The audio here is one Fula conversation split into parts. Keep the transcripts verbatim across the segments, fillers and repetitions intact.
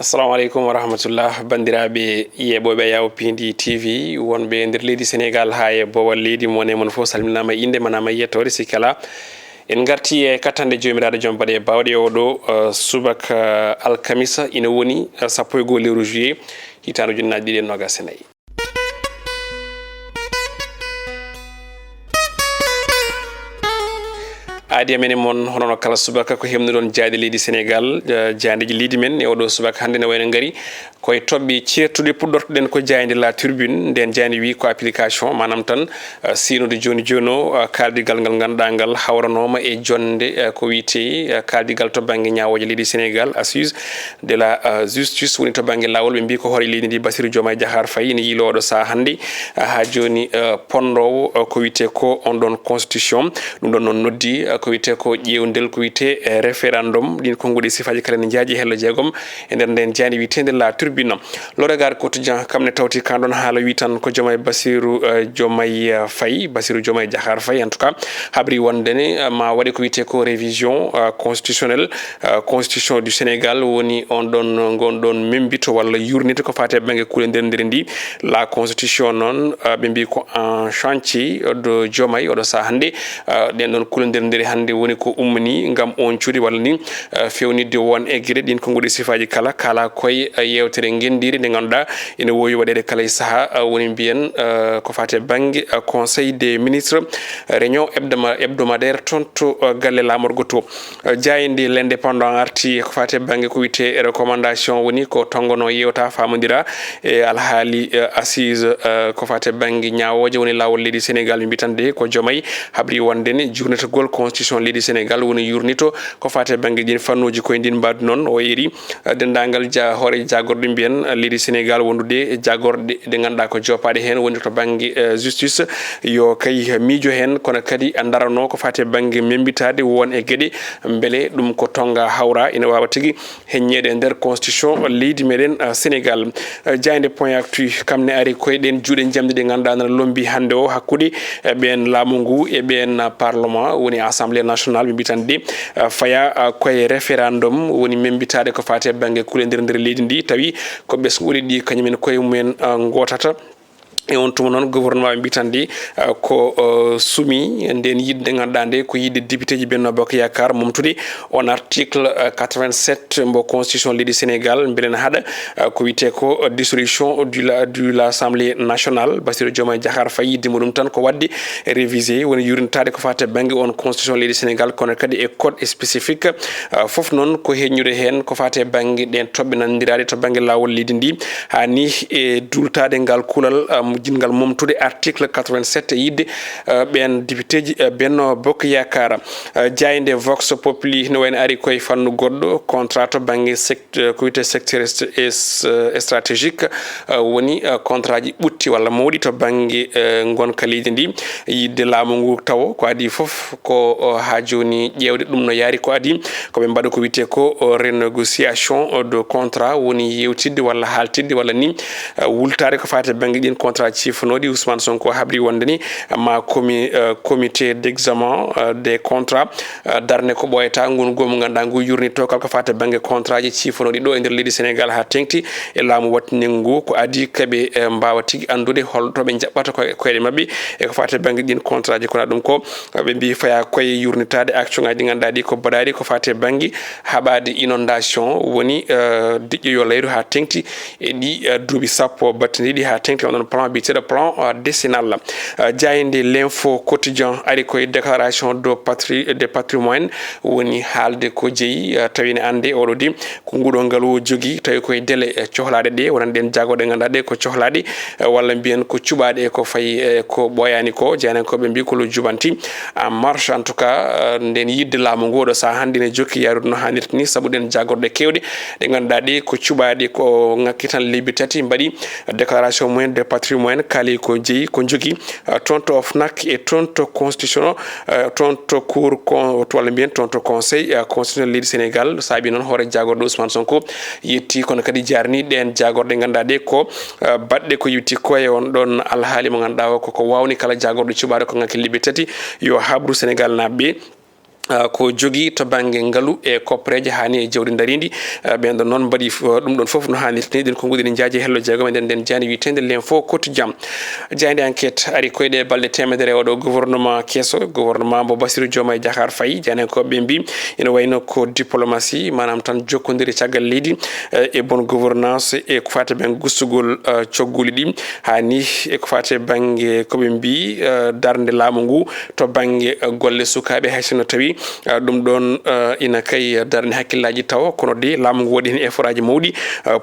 Assalamu aleykum wa rahmatullah, banndiraaɓe yeeɓooɓe Yawo Pindi T V, wonɓe e nder leydi Senegaal haa e boowal leydi, mo wonee mon fof salminaama e innde, manaama e yettoore, sikkala. En ngarti e kattanɗe Joomiraaɗo Joom Baɗe Baawɗe oo ɗoo, eh, subaka, eh, alkamisa, ina woni, eh, sappo e goo lewru juillet, hitaande ujunnaaje ɗiɗi e noogaas e nayi. Aadi amen e mon, hono no kala subaka, ko heɓnuɗon jaaynde leydi Senegaal, eh, jaayndeeji leydi men e oɗo subaka hannde ne wayno ngari koye toɓɓe ceertuɗe. Puɗɗortoɗen ko jaaynde La Tribune. Nden jaaynde wi ko application, maanaam tan, eh, siynude jooni jooni o, eh, kaaldigal ngal ngannduɗaa ngal hawranooma e jonnde, eh, ko wiyetee, eh, kaaldigal to bannge ñaawooje leydi Senegaal, assises de la, eh, justice, woni to bannge laawol. Ɓe mbii ko hoore leydi ndi, Bassirou Diomaye Diakhar Faye, ene yiiloo oɗo sahaa hannde, eh, haa jooni, eh, ponndoowo, eh, ko wiyetee ko on ɗon constitution. Ɗum ɗon noon noddi, eh, ko wiyetee ko ƴeewndel ko wiyetee, eh, référendum. Ɗin konnguɗi sifaaji kala ne njaaji hello jeegom e nder nden jaaynde wiyeteende La Tribune. Le Regard Quotidien, kam ne tawti kan ɗon haala, wi tan ko Diomaye Bassirou, eh, Diomaye, eh, Faye, Bassirou Diomaye Diakhar Faye, en tout cas, habri wonde ne, eh, ma waɗe ko wiyetee ko révision, eh, constitutionnelle, eh, constitution du Sénégal, woni on ɗon, ngon ɗon membito walla yurnito ko faati e bannge kuule nder nder ndi. La Constitution noon, eh, ɓe mbii ko en chantier, oɗo Diomaye, oɗo sahaa hannde, eh, ɗen ɗon kuule nder nder hannde woni ko ummanii ngam on cuuɗi walla ni, eh, fewnitde won e geɗe ɗin konnguɗi sifaaji kala, kala koye, eh, yeewtere ngenndiire nde ngannduɗaa ene woowi waɗeede kala e sahaa, eh, woni mbiyen, eh, ko faati e bannge, eh, Conseil des ministres, eh, réunion hebdoma-, hebdomadaire toon to, eh, galle laamorgo to. Eh, jaaynde L'Indépendant arti ko faati e bannge ko wiyetee recommandation, woni ko tonngono yewta faamondira e alhaali, eh, assise, eh, ko faati e bannge ñaawooje woni laawol leydi Senegaal, ɓe mbii tan de ko Diomaye habri wonde ne jurnitagol constitution leydi Senegaal woni yurnito ko faati e bannge ɗin fannuuji. Koye ndin mbaadi noon o eri, eh, denndaangal ja-, hoore jaagorɗe mbiyen, eh, leydi Senegaal wondude e jaagorɗe ɗe ngannduɗaa ko joppaaɗe heen woni to bannge, eh, justice, yo kay miijo heen, kono kadi a ndarano ko faati e bannge membitaade won e geɗe, mbele ɗum ko tonnga hawra ina waawa tigi heññeede e nder constitution leydi meɗen, eh, Senegaal. Eh, jaaynde Point Actu, kam ne ari koye ɗen juuɗe njamndi ɗe ngannduɗaa nana lombi hannde o hakkude, eh, ɓeen laamu ngu e ɓeen, eh, parlement, woni Assemblée nationale, ɓe mbii tan de, eh, faya, eh, koye référendum, woni membitaade ko faati e bannge kuule nder nder leydi ndi, tawi ko ɓesnguuji ɗi kañumen koye mumen, eh, ngootata. E on tuma noon, gouvernement ɓe mbii tan de, eh, ko, eh, sumi nden yiɗde ngannduɗaa nde ko yiɗde député ji Benno Bokk Yaakaar momtude on article, eh, quatre-vingt-sept mbo constitution leydi Senegaal, mbele ne haɗa, eh, ko wiyetee ko, eh, dissolution du la, de l'Assemblée nationale. Bassirou Diomaye Diakhar Faye yiɗde muɗum tan ko waɗde révisé, woni yurnitaade ko faati e bannge on constitution leydi Senegaal, kono kadi e code spécifique, eh, fof noon ko heññude heen ko faati e bannge ɗen toɓɓe nanndiraaɗe to bannge laawol leydi ndi, haa ni e duultaade ngal kulal, eh, jiɗngal momtude article quatre-vingt-sept e yiɗde, eh, ɓeen député ji, eh, Benno Bokk Yaakaar. Eh, jaaynde Vox Populi ne wayno ari koye fannu goɗɗo, contrat to bannge sect-, eh, ko wiyetee secteur est-, est-, eh, stratégique, eh, woni, eh, contrat ji ɓutti walla mawɗi to bannge, eh, ngonka leydi ndi. Yiɗde laamu ngu tawo ko adii fof ko, eh, haa jooni ƴeewde ɗum no yaari ko adii ko ɓe mbaɗa ko wiyetee ko, eh, renégociation de contrat, woni yewtidde walla haaltidde walla ni, eh, wultaade ko faati e bannge ɗin contrat ciifanooɗi. Ousmane Sonko habri wonde ni ma komi-, eh, comité d'examen, eh, des contrats, eh, darne ko ɓooyata ngun goomu ngannduɗaa ngu yurnitto kala ko faati e bannge contrat ji ciifanooɗi ɗo e nder leydi Senegaal haa teŋti e laamu waɗtindiingu ngu. Ko adii kaɓe, eh, mbaawa tigi anndude hol to ɓe njaɓɓata koye, koyɗe maɓɓe e ko faati e bannge ɗin contrat ji. Kono ɗum ko, eh, ɓe mbii faya koye yurnitaade action ŋaaji ɗi ngannduɗaa ɗi ko mbaɗaaɗi ko faati e bannge haɓaade inondation, woni, eh, diƴƴo yo layru haa teŋti e ɗi, eh, duuɓi sappo battindiiɗi haa teŋti on ɗon plan biyeteeɗo plan, eh, décennal. Eh, jaaynde L'Info Quotidien ari koye déclaration de patri-, de patrimoine, woni haalde ko jeyi, eh, tawi ne annde oɗo di ko nguɗo ngalu o jogii, tawi koye délai, eh, cohlaaɗe ɗe, wonande ɗen jaagorɗe ngannduɗaa ɗe ko cohlaaɗe, eh, walla mbiyen ko cuɓaaɗe e ko fayi, eh, ko ɓooyaani ko. Jeyanankooɓe mbii ko lo jubanti en marche, en tout cas, eh, nden yiɗde laamu ngu oɗo sahaa hannde ne jokki yaarude no haanirta ni, sabu ɗen jaagorɗe keewɗe ɗe ngannduɗaa ɗe ko cuɓaaɗe, ko ŋakki tan lebbi tati mbaɗi déclaration mumen de patrimoine, kaali ko jeyi, ko jogii, eh, toon to OFNAC e toon to constitution, eh, toon to cour con-, to walla mbiyen toon to conseil, eh, constitutionnel leydi Senegaal. Saabi noon hoore jaagorɗo Ousmane Sonko yetti, kono kadi jarni ɗen jaagorɗe ngannduɗaa ɗe ko, eh, baɗɗe ko yewti ko e on ɗon alhaali mo ngannduɗaa o koko waawni kala jaagorɗo cuɓaaɗo ko ŋakki lebbi tati yo habru Senegaal naaɓe. ko jogii to bannge ngalu e koppareeje haa ni e jawdi ndariindi. Ɓeen ɗoon noon mbaɗi ɗum ɗoon fof no haanirta ni. Ɗeen ko nguɗini njaaji hello jeegom e nden nden jaaynde wiyeteende L'Info Quotidien. Jaaynde Enquête ari koyɗe balɗe teemedere oɗo gouvernement keso, gouvernement mbo Bassirou Diomaye Diakhar Faye. Jaayndenkooɓe mbi ina wayno ko diplomatie, maanaam tan jokkondiri caggal leydi e bonne gouvernance e ko faati bannge gustugol cogguli ɗi. Haa ni e ko faati bannge ko ɓe mbi darnde laamu ngu to bannge golle sukaaɓe, hay sinno tawi ɗum ɗoon ina kay darni hakkillaaji tawa, kono de laamu ngu waɗi heen effortaaji mawɗi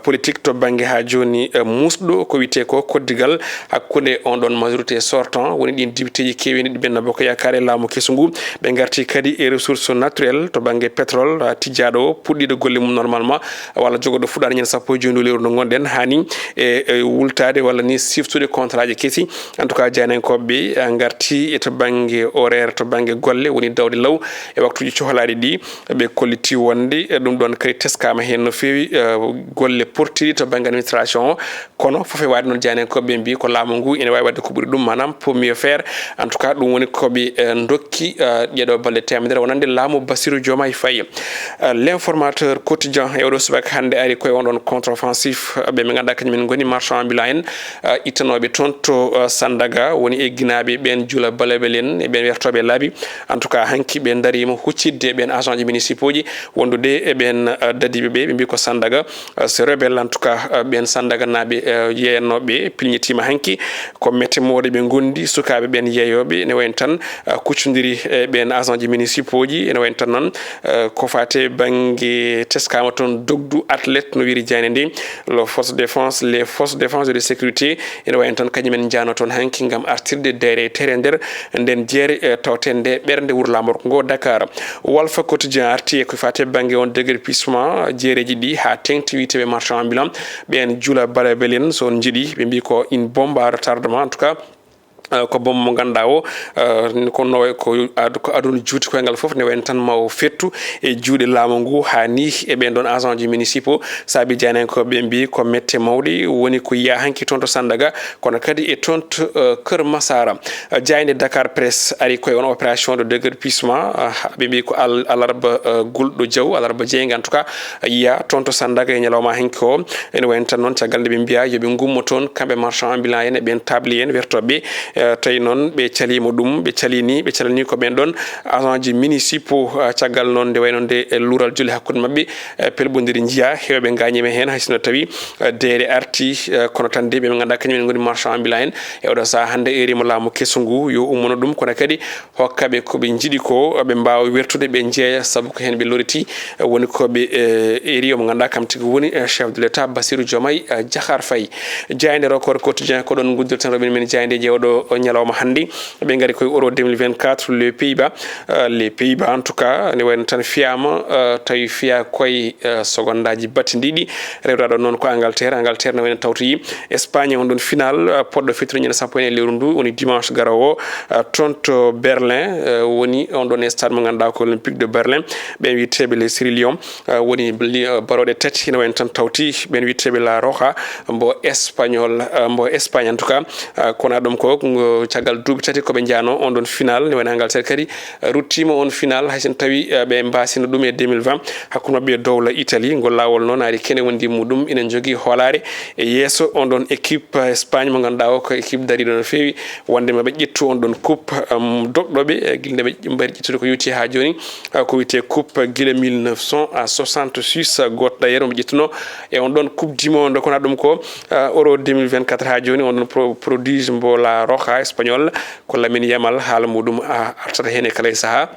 politique to bannge haa jooni muusɗo ko wiyetee ko koddigal hakkunde on ɗoon majorité sortant woni ɗiin députéji keewini ɗi Benno Bokk Yaakaar e laamu kesu ngu. Ɓe ngarti kadi e ressource naturelle to bannge pétrole tijjaaɗo o puɗɗiiɗo golle mum normalement walla jogooɗo fuɗɗaade ñande sappo e joy ndu lewru ndu ngonɗen, haa ni e wultaade walla ni siftude contrat ji kesi. En tout cas, jaayndenkooɓe ɓe ngarti e to bannge horaire, to bannge golle, woni dawde law e waktuuji cohlaaɗi ɗi. Ɓe kolliti wonde ɗum ɗoon kadi teskaama heen no feewi golle pottiiɗi to bannge administration o. Kono fof e waɗde noon, jaayndenkooɓe ɓe mbi ko laamu ngu ene waawi waɗde ko ɓuri ɗum, maanaam pour mieux faire. En tout cas, ɗum woni ko ɓe ndokki ɗeeɗo balɗe teemedere wonande laamu Bassirou Diomaye Faye. L'Informateur Quotidien e oɗo subaka hannde ari koye on ɗon contre-offensif. Ɓe ɓe ngannduɗaa kañum en ngoni marchand ambulant en ittanooɓe toon to Sandaga, woni egginaaɓe ɓeen Jula Balabel en e ɓeen wertooɓe laabi. En tout cas, hanki ɓe ndariima huccitde e ɓeen agent ji municipaux ji wondude e ɓeen dadiiɓe ɓe, ɓe mbi ko Sandaga c'est rebelle. En tout cas, ɓeen Sandaga naaɓe yeeyanooɓe pilñitiima hanki. Ko mette mooɗo ɓe ngondi, sukaaɓe ɓeen yeeyooɓe ene wayno tan kuccondiri e ɓeen agent ji municipaux ji, ene wayno tan noon ko faate bannge teskaama toon dogdu athlète no wiyri jaaynde nde, le force de défense, les forces de défense et de sécurité ene wayno tan kañum en njaano toon hanki ngam artirde dayre e tere nder nden jeere tawten nde ɓernde wuro laamorgo ngo Dakar. Walf Quotidien arti e ko faate bannge on déguerpissement jeereji ɗi haa teŋti wiyeteeɓe marchand ambulant ɓeen Jula Balabel en, so on njiɗi, ɓe mbi ko une bombe à retardement. En tout cas, ko bombe mo ngannduɗaa o ko no ko aduna juuti koyngal fof ne wayno tan ma o fettu e juuɗe laamu ngu haa ni e ɓeen ɗoon agent ji municipaux. Saabi jaayndenkooɓe ɓe mbi ko mette mawɗe woni ko yiyaa hanki toon to Sandaga kono kadi e toon to Kër Masara. Jaaynde Dakar Presse ari koye on opération de déguerpissement. Ɓe mbi ko al- alarba gulɗo jaw, alarba jeynga en tout cas, yiyaa toon to Sandaga e ñalawma hanki o. Ene wayno tan noon caggal nde ɓe mbiya yo ɓe ngummo toon kamɓe marchand ambulant en e ɓeen tablier en wertooɓe. Tawi noon ɓe caliima ɗum, ɓe calini, ɓe calani ko ɓeen ɗoon agent ji municipaux. Caggal noon nde wayno nde luural jolii hakkunde maɓɓe pelɓondiri njiyaa, heewɓe ngaañiima heen, hay sinno tawi deere arti. Kono tan de ɓe ɓe ngannduɗaa kañum en ngoni marchand ambulant en e oɗo sahaa hannde, eeri mo laamu kesu ngu yo ummono ɗum kono kadi hokka ɓe ko ɓe njiɗi ko, ɓe mbaawa wertude, ɓe njeeya, sabu ko heen ɓe loriti. Woni ko ɓe eri, omo ngannduɗaa kam tigi woni chef de l'État Bassirou Diomaye Diakhar Faye. Jaaynde Record Quotidien ko ɗoon nguddirten rewɓe men jaayndeeji e oɗo ñalawma hannde. Ɓe ngari koye Euro deux mille vingt-quatre, les Pays-Bas, les Pays-Bas en tout cas ne wayno tan fiyaama, tawi fiyaa koye sogondaaji battindiiɗi. Rewraaɗo noon ko Angleterre. Angleterre ne wayno tawtoyi Espagne on ɗon final, uh, poɗɗo fettude ñande sappo e nayi lewru ndu, woni dimanche garowo, uh, toon to Berlin, uh, woni on ɗon e stade mo ngannduɗaa ko Olympique de Berlin. Ɓen wiyeteeɓe les Cyrilions, uh, woni li-, uh, barooɗe tati ina wayno tan tawti. Ɓen wiyeteeɓe La Roja, mbo Espagnol, uh, mbo Espagne en tout cas, uh, kona ɗum ko, ko caggal duuɓi tati ko ɓe njaano on ɗon final, ne wayno Angleterre kadi, uh, ruttiima on final, hay so tawii, uh, ɓe mbaasino ɗum e deux mille vingt. Hakkunde maɓɓe e dowla Italie, ngol laawol noon ari kene wondi muɗum ina jogii hoolaare e yeeso on ɗon équipe, eh, Espagne mo ngannduɗaa o ko équipe dariiɗo no feewi, wonde maɓe ƴettu on ɗon coupe, em, doɗɗo ɓe, eh, gila nde ɓe mbaɗi ƴettude ko yowti haa jooni, eh, ko wiyetee coupe gila mille neuf cent soixante-six, eh, gooto d'ailleurs mo ɓe ƴettuno e on ɗon coupe du monde, kono ɗum ko, eh, Euro deux mille vingt-quatre haa jooni, on ɗon pro-, prodige mbo La Roja Espagnol, ko Lamine Yamal, haala muɗum a artata heen e kala e sahaa.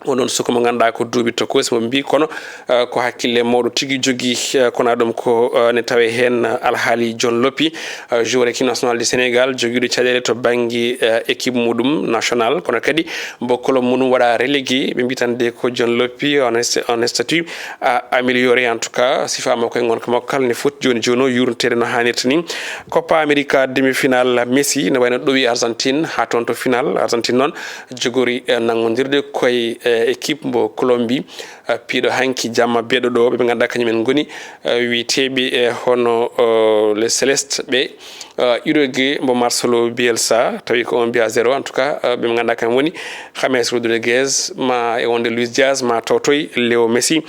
Oɗon suka mo ngannduɗaa ko duuɓi tokoosi mo mbii, kono, eh, ko hakkille mawɗo tigi jogii, eh, kona ɗum ko, eh, ne tawee heen, eh, alhaali John Lopy, eh, joueur équipe nationale du Sénégal, jogiiɗo caɗeele to bannge, eh, équipe muɗum national, kono kadi mbo club muɗum waɗa relégué, ɓe mbii tan de ko John Lopy en est-, en statut à améliorer, en tout cas, sifa makko e ngonka makko kala ne foti jooni jooni o yuurniteede no haanirta ni. Copa America demi-finale, Messi ne wayno ɗowi Argentine haa toon to final. Argentine noon jogori, eh, nanngondirde koye, eh, équipe mbo Colombie, eh, piiɗo hanki jamma beeɗo ɗo, ɓe ɓe ngannduɗaa kañum en ngoni, eh, wiyeteeɓe, eh, hono, eh, les Célestes ɓe, eh, Uruguay mbo Marcelo Bielsa, tawi ko un but à zéro. En tout cas, eh, ɓe ɓe ngannduɗaa kañum woni James Rodriguez, ma e wonde Luis Diaz, ma tawtoy Leo Messi.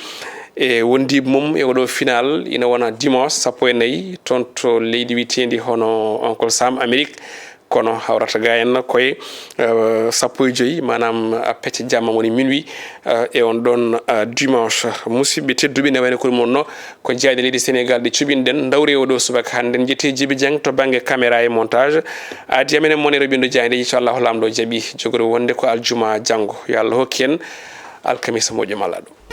E wondiiɓe mum e oɗo final ina wona dimanche sappo e nayi toon to leydi wiyeteendi hono Uncle Sam, Amérique. Kono hawrata ga en koye, eh, sappo e joyi, maanaam, eh, pecce jamma woni minuit, eh, e on ɗon, eh, dimanche. Musidɓe tedduɓe, ne wayno ko ɗum wonno ko jeyɗe leydi Sénégal ɗe cuɓinɗen. Ndawre o ɗo subaka hannde, en jetti Jibi Dieng to bannge caméra e montage. Adi amen e mon e roɓindo jeyɗe, inchallahu Laamɗo jaɓi jogori wonde ko aljuma janngo. Yo Allah hokku en alkamisa moƴƴo malla ɗo.